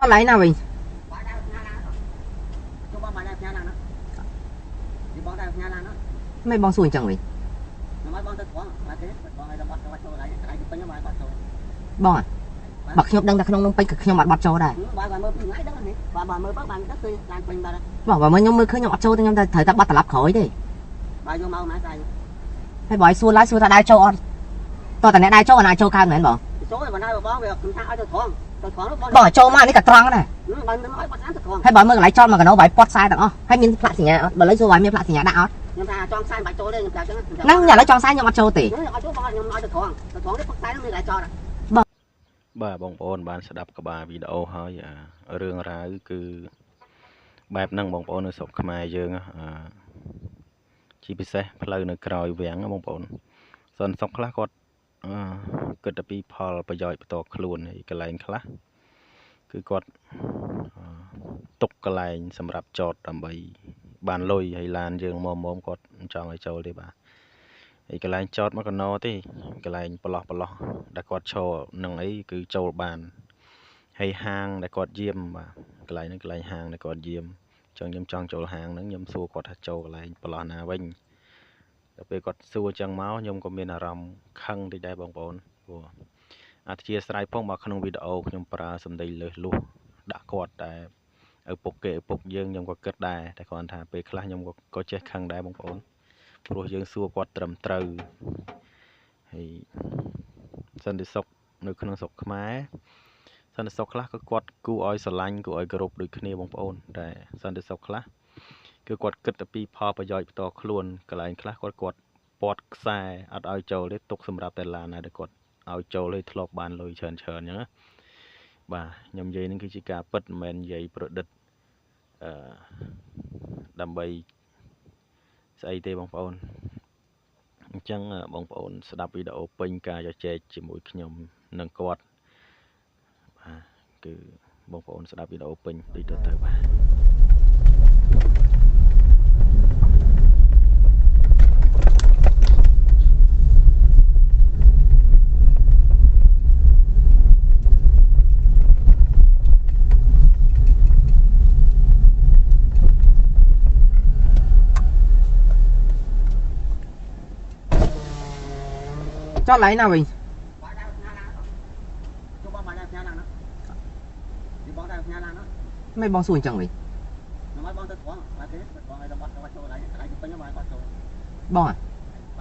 កន្លែងណាវិញ បាយដែរផ្ញើឡានចូលបងបាយដែរផ្ញើឡានណាយបងដែរផ្ញើឡានណា មិនបងសួរអញ្ចឹងវិញ ខ្ញុំឲ្យបងទៅត្រង់បាទទេបងឲ្យដល់បាត់ចូលកន្លែងកន្លែងពេញបាយបាត់ចូល បងបើខ្ញុំដឹងតែក្នុងនោះពេញក៏ខ្ញុំអត់បាត់ចូលដែរ បាយបាទមើលពីថ្ងៃដឹងនេះបាទបាទមើលបានទៅគឺឡានពេញបាទ បងបើមើលខ្ញុំមើលឃើញខ្ញុំអត់ចូលទេខ្ញុំតែត្រូវតែបាត់ត្រឡប់ក្រោយទេ បាយយកមកណាស្អី ហើយបើឲ្យសួរឡើយសួរថាដែរចូលអត់តោះតែអ្នកដែរចូលអាណាចូលកើតមែនបង ចូលឲ្យបណ្ដាបងវាខ្ញុំថាឲ្យទៅត្រង់ទៅត្រង់បង បងចូលមកនេះក៏ត្រង់ដែរ បងមិនឲ្យបាត់ទៅត្រង់ ហើយបើមើលកន្លែងចតមកកណោបាយពាត់ខ្សែទាំងអស់ហើយមានផ្លាកសញ្ញាអត់បើលើសួរបាយមានផ្លាកសញ្ញាដាក់អត់ ខ្ញុំថាចង់ខ្សែបាច់ចូលទេខ្ញុំប្រាប់ចឹង ហ្នឹងឥឡូវចង់ខ្សែខ្ញុំអត់ចូលទេ ខ្ញុំអត់ចូលបងខ្ញុំឲ្យទៅត្រង់ទៅត្រង់នេះផឹកខ្សែនោះមានកន្លែងចត បាទបងប្អូនបានស្ដាប់ក្បាលវីដេអូហើយរឿងរ៉ាវគឺបែបហ្នឹងបងប្អូននៅស្រុកខ្មែរយើងជាពិសេសផ្លូវនៅក្រោយវាំងបងប្អូនសន្តិសុខខ្លះគាត់គិតតែពីផលប្រយោជន៍ផ្ទាល់ខ្លួនហើយកន្លែងខ្លះគឺគាត់ទុកកន្លែងសម្រាប់ចតដើម្បីបានលុយហើយឡានយើងមុំគាត់មិនចង់ឲ្យចូលទេបាទហើយកន្លែងចតមកកណោទេកន្លែងប្រឡោះដែលគាត់ឈរនឹងអីគឺចូលបានហើយហាងដែលគាត់យាមបាទកន្លែងហ្នឹងកន្លែងហាងដែលគាត់យាមអញ្ចឹងខ្ញុំចង់ចូលហាងហ្នឹងខ្ញុំសួរគាត់ថាចូលកន្លែងប្រឡោះណាវិញដល់ពេលគាត់សួរអញ្ចឹងមកខ្ញុំក៏មានអារម្មណ៍ខឹងតិចដែរបងប្អូនព្រោះអធិស្ឋានផងបើក្នុងវីដេអូខ្ញុំប្រើសម្ដីលើសលួសដាក់គាត់តែឪពុកគេឪពុកយើងខ្ញុំក៏គិតដែរតែគ្រាន់ថាពេលខ្លះខ្ញុំក៏ចេះខឹងដែរបងប្អូនព្រោះយើងសួរគាត់ត្រឹមត្រូវហើយសន្តិសុខនៅក្នុងស្រុកខ្មែរសន្តិសុខខ្លះក៏គាត់គួរឲ្យស្រឡាញ់គួរឲ្យគោរពដូចគ្នាបងប្អូនតែសន្តិសុខខ្លះគឺគាត់គិតតែពីផលប្រយោជន៍ផ្ទាល់ខ្លួនកន្លែងខ្លះគាត់ពាត់ខ្សែអត់ឲ្យចូលទេទុកសម្រាប់តែឡានណាដែលគាត់ឲ្យចូលឲ្យធ្លាប់បានលុយច្រើនច្រើនអញ្ចឹងណាបាទខ្ញុំនិយាយនឹងគឺជាការពិតមិនមែននិយាយប្រឌិតដើម្បីស្អីទេបងប្អូនអញ្ចឹងបងប្អូនស្ដាប់វីដេអូពេញការជជែកជាមួយខ្ញុំនិងគាត់បាទគឺបងប្អូនស្ដាប់វីដេអូពេញដូចទៅបាទ ចតឡៃណាវិញ បាយដែរផ្ញើឡានចូលបងបាយដែរផ្ញើឡានណាបងដែរផ្ញើឡានណា មិនបងសួរអញ្ចឹងវិញ ខ្ញុំឲ្យបងទៅត្រង់បាទទេបងឲ្យដល់បាត់ចូលកន្លែងកន្លែងពេញបាយបាត់ចូល បង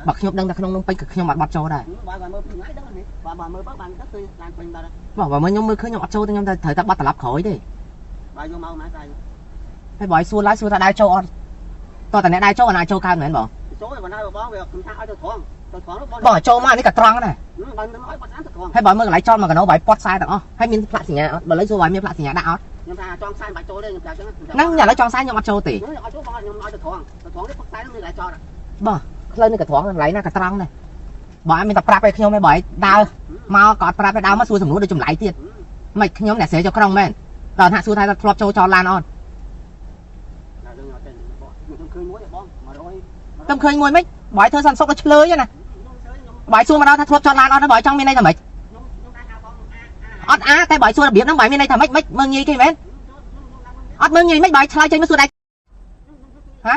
បើខ្ញុំដឹងតែក្នុងនោះពេញក៏ខ្ញុំអត់បាត់ចូលដែរ បាយបាទមើលពីថ្ងៃដឹងនេះបាទបាទមើលបានទៅគឺឡានពេញបាទ បងបើមើលខ្ញុំមើលឃើញខ្ញុំអត់ចូលទេខ្ញុំតែត្រូវតែបាត់ត្រឡប់ក្រោយទេ បាយយកមកណាស្អី ហើយបើឲ្យសួរឡើយសួរថាដែរចូលអត់តោះតែអ្នកដែរចូលអាណាចូលកើតមែនបង ចូលឲ្យបណ្ដាបងវាខ្ញុំថាឲ្យទៅត្រង់ទៅត្រង់បង បងចូលមកនេះក៏ត្រង់ដែរ បងមិនឲ្យបាត់ទៅត្រង់ ហើយបើមើលកន្លែងចតមកកណោបាយពាត់ខ្សែទាំងអស់ហើយមានផ្លាកសញ្ញាអត់បើលើសួរបាយមានផ្លាកសញ្ញាដាក់អត់ ខ្ញុំថាចង់ខ្សែបាច់ចូលទេខ្ញុំប្រាប់ចឹង ហ្នឹងឥឡូវចង់ខ្សែខ្ញុំអត់ចូលទេ ខ្ញុំអត់ចូលបងខ្ញុំឲ្យទៅត្រង់ទៅត្រង់នេះផឹកខ្សែនោះមានកន្លែងចត បងផ្លូវនេះក៏ត្រង់កន្លែងណាក៏ត្រង់ដែរបើអត់មានតែប្រាប់ឲ្យខ្ញុំទេបើឲ្យដើរមកក៏អត់ប្រាប់ឲ្យដើរមកសួរសំណួរដូចចម្លែកទៀតមិនខ្ញុំអ្នកស្រីចូលក្រុងមែនដល់ហាក់សួរថាធ្លាប់ចូលចតឡានអត់ ខ្ញុំឃើញមួយបង100 ខ្ញុំឃើញមួយមិនបើឲ្យធ្វើសន្តិសុខដល់ឆ្លើយណាបើឲ្យសួរមកដល់ថាធ្លាប់ចតឡានអត់បើឲ្យចង់មានន័យថាម៉េចអត់អាតែបើឲ្យសួររបៀបហ្នឹងបើឲ្យមានន័យថាម៉េចមិនមើងងាយគេមែនអត់មើងងាយមិនបើឲ្យឆ្លើយចេញមកសួរដែរហ៎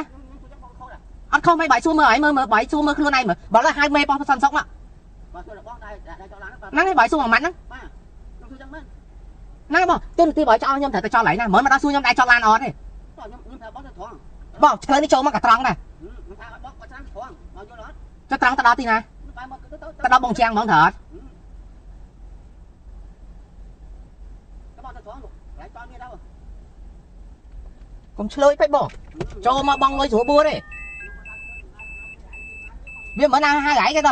អត់ខុសមិនបើឲ្យសួរមើលឲ្យមើលបើឲ្យសួរមើលខ្លួនឯងមើលបើឲ្យហៅមេប៉ោះសន្តិសុខមកហ្នឹងឯងបើឲ្យសួរមួយម៉ាត់ហ្នឹងហ្នឹងបងទូនាទីបើឲ្យចោលខ្ញុំត្រូវតែចោលឡៃណាមិនមកដល់សួរខ្ញុំដែរចតឡានអត់ទេបងឆ្លើយនេះចូលមកក៏ត្រង់ដែរចុះត្រង់ទៅដល់ទីណាទៅដល់បងជាងហ្មងត្រូវអត់កុំឆ្លើយពេកបងចូលមកបងលុយស្រួលបួនទេវាមិនណាហៅឯងគេដល់